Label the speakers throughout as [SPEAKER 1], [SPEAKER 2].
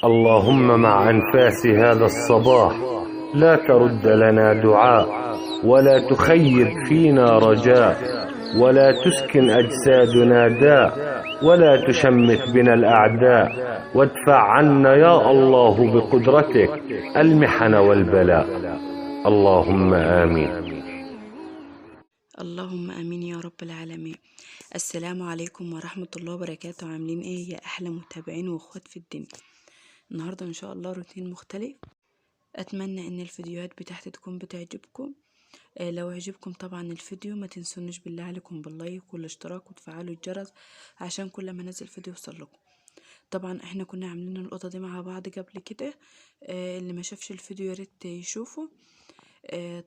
[SPEAKER 1] اللهم مع أنفاس هذا الصباح لا ترد لنا دعاء، ولا تخيب فينا رجاء، ولا تسكن أجسادنا داء، ولا تشمت بنا الأعداء، وادفع عنا يا الله بقدرتك المحن والبلاء. اللهم آمين.
[SPEAKER 2] اللهم امين يا رب العالمين. السلام عليكم ورحمة الله وبركاته. عاملين ايه يا احلى متابعين واخوات في الدنيا؟ النهارده ان شاء الله روتين مختلف. اتمنى ان الفيديوهات بتاعتي تكون بتعجبكم. لو عجبكم طبعا الفيديو ما تنسونيش بالله عليكم بال like والاشتراك وتفعلوا الجرس عشان كل ما انزل فيديو يوصل لكم. طبعا احنا كنا عاملين الأوضة دي مع بعض قبل كده، اللي ما شافش الفيديو يا ريت يشوفه.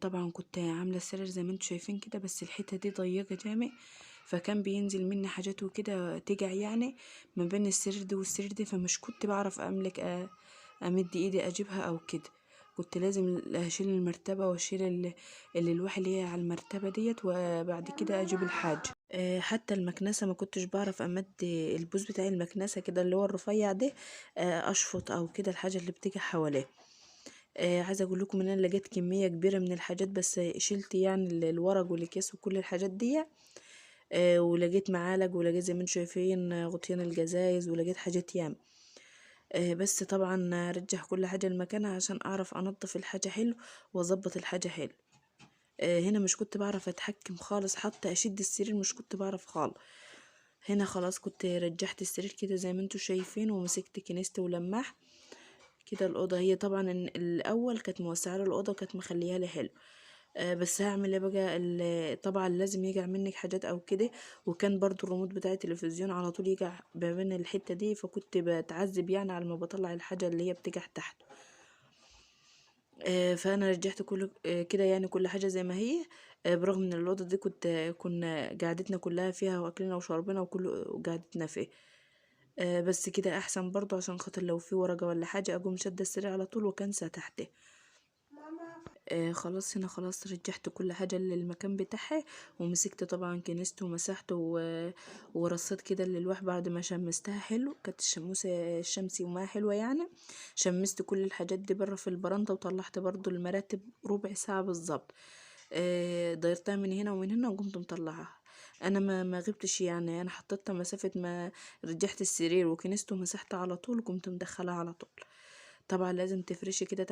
[SPEAKER 2] طبعا كنت عامله السرير زي ما انتم شايفين كده، بس الحتة دي ضيقه جامد، فكان بينزل مني حاجات وكده تجع يعني ما بين السرير دي والسرير دي، فمش كنت بعرف املك امد ايدي اجيبها او كده. كنت لازم اشيل المرتبة واشيل الالواح اللي هي على المرتبة ديت، وبعد كده اجيب الحاجة. حتى المكنسة ما كنتش بعرف امد البوز بتاع المكنسة كده اللي هو الرفيع ده، اشفط او كده الحاجة اللي بتيجي حواليه. عايزه اقول لكم ان انا لقيت كمية كبيرة من الحاجات، بس شلت يعني الورق والاكياس وكل الحاجات دي. ولقيت معالق، ولقيت زي ما انتم شايفين غطيان الجزايز، ولقيت حاجات ياما. بس طبعا ارجع كل حاجة لمكانها عشان اعرف انظف الحاجة حلو واظبط الحاجة حلو. هنا مش كنت بعرف اتحكم خالص، حتى اشد السرير مش كنت بعرف خالص. هنا خلاص كنت رجعت السرير كده زي ما انتم شايفين، ومسكت كنيست ولماح كده. الأوضة هي طبعا الأول كانت موسعة لي الأوضة وكانت مخليها لي حلو. بس هعمل ايه بقى؟ طبعا لازم يجع منك حاجات او كده، وكان برضو الريموت بتاع التلفزيون على طول يجع ما بين الحتة دي، فكنت بتعذب يعني على ما بطلع الحاجة اللي هي بتجع تحت. فانا رجعت كل كده يعني كل حاجة زي ما هي. برغم ان الأوضة دي كنا قعدتنا كلها فيها، واكلنا وشربنا وكل قعدتنا فيه. بس كده احسن برضو عشان خاطر لو في ورقة ولا حاجة اقوم شده السرير على طول وكنسه تحته. خلاص هنا خلاص رجعت كل حاجة للمكان بتاعها، ومسكت طبعا كنست ومسحت ورصيت كده الالواح بعد ما شمستها حلو. كانت الشموسه الشمس يومها حلوة يعني، شمست كل الحاجات دي بره في البرندة، وطلعت برضو المراتب ربع ساعة بالظبط. دايرتها من هنا ومن هنا وقمت مطلعها. انا ما غبتش يعني، انا حطيتها مسافة ما رجعت السرير وكنست ومسحت على طول، وقمت مدخلها على طول. طبعا لازم تفرشي كده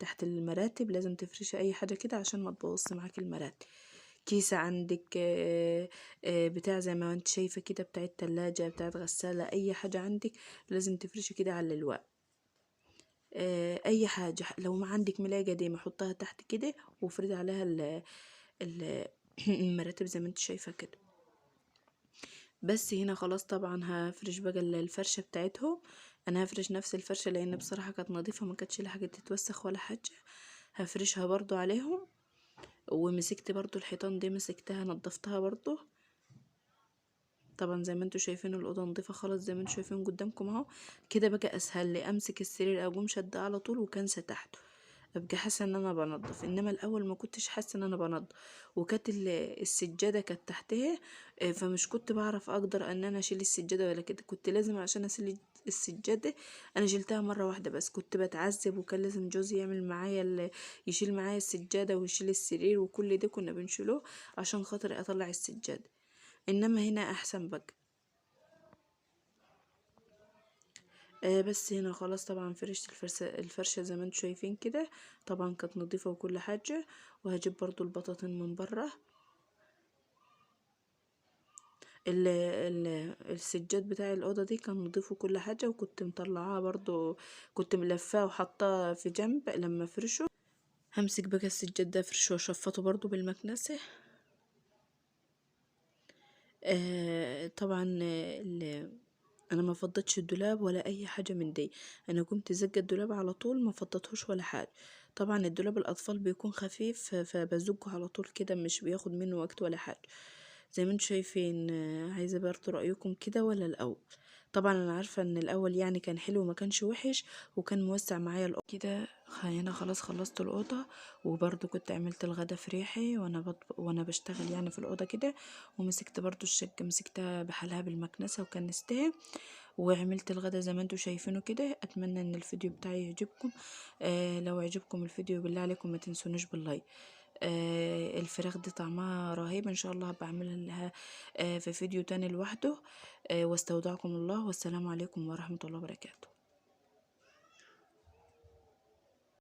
[SPEAKER 2] تحت المراتب، لازم تفرشي اي حاجة كده عشان ما تبوظش معاك المراتب. كيسه عندك، بتاع زي ما انت شايفه كده، بتاع التلاجة، بتاعت غسالة، اي حاجة عندك لازم تفرشي كده على الواق. اي حاجة لو ما عندك ملايه قديمة حطها تحت كده وافردي عليها المراتب زي ما انت شايفه كده. بس هنا خلاص طبعا هفرش بقى الفرشة بتاعتهم. انا هفرش نفس الفرشة لان بصراحة كانت نظيفة، ما كانتش لها حاجة تتوسخ ولا حاجة، هفرشها برضو عليهم. ومسكت برضو الحيطان دي، مسكتها نظفتها برضو. طبعا زي ما انتوا شايفين الاوضة نظيفة خالص زي ما انتوا شايفين قدامكم اهو. كده بقى اسهل لي امسك السرير اقوم شده على طول وكنسه تحته، ابقى حاسه ان انا بنضف. انما الاول ما كنتش حاسه ان انا بنضف، وكانت السجادة كانت تحتها، فمش كنت بعرف اقدر ان انا اشيل السجادة ولا كده. كنت لازم عشان اشيل السجادة انا شلتها مرة واحدة بس، كنت بتعذب، وكان لازم جوزي يعمل معايا يشيل معايا السجادة ويشيل السرير وكل ده كنا بنشيله عشان خاطر اطلع السجادة. انما هنا احسن بقى. بس هنا خلاص طبعا فرشت الفرشة زي ما انتم شايفين كده، طبعا كانت نظيفة وكل حاجة. وهجيب برضو البطاطين من بره. السجاد بتاع الأوضة دي كان نظيف وكل حاجة، وكنت مطلعاها برضو، كنت ملفاه وحطاه في جنب لما فرشه. همسك بقى السجاد ده افرشه واشفطه برضو بالمكنسة. طبعا انا ما فضتش الدولاب ولا اي حاجة من دي، انا قمت زق الدولاب على طول، ما فضتهوش ولا حاجة. طبعا الدولاب الاطفال بيكون خفيف، فبزقه على طول كده، مش بياخد منه وقت ولا حاجة. زي ما انتم شايفين. عايزه برضو رايكم كده ولا الاول؟ طبعا انا عارفه ان الاول يعني كان حلو وما كانش وحش، وكان موسع معايا الأوضة كده. هنا خلاص خلصت الاوضة، وبرضو كنت عملت الغدا في ريحي وانا بشتغل يعني في الاوضة كده. ومسكت برضو الشقة، مسكتها بحالها بالمكنسه وكنستها. وعملت الغدا زي ما انتوا شايفينه كده. اتمنى ان الفيديو بتاعي يعجبكم. لو عجبكم الفيديو بالله عليكم ما تنسونيش بال like. الفراخ دي طعمها رهيب، ان شاء الله هبقى لها في فيديو تاني لوحده. واستودعكم الله، والسلام عليكم ورحمة الله وبركاته.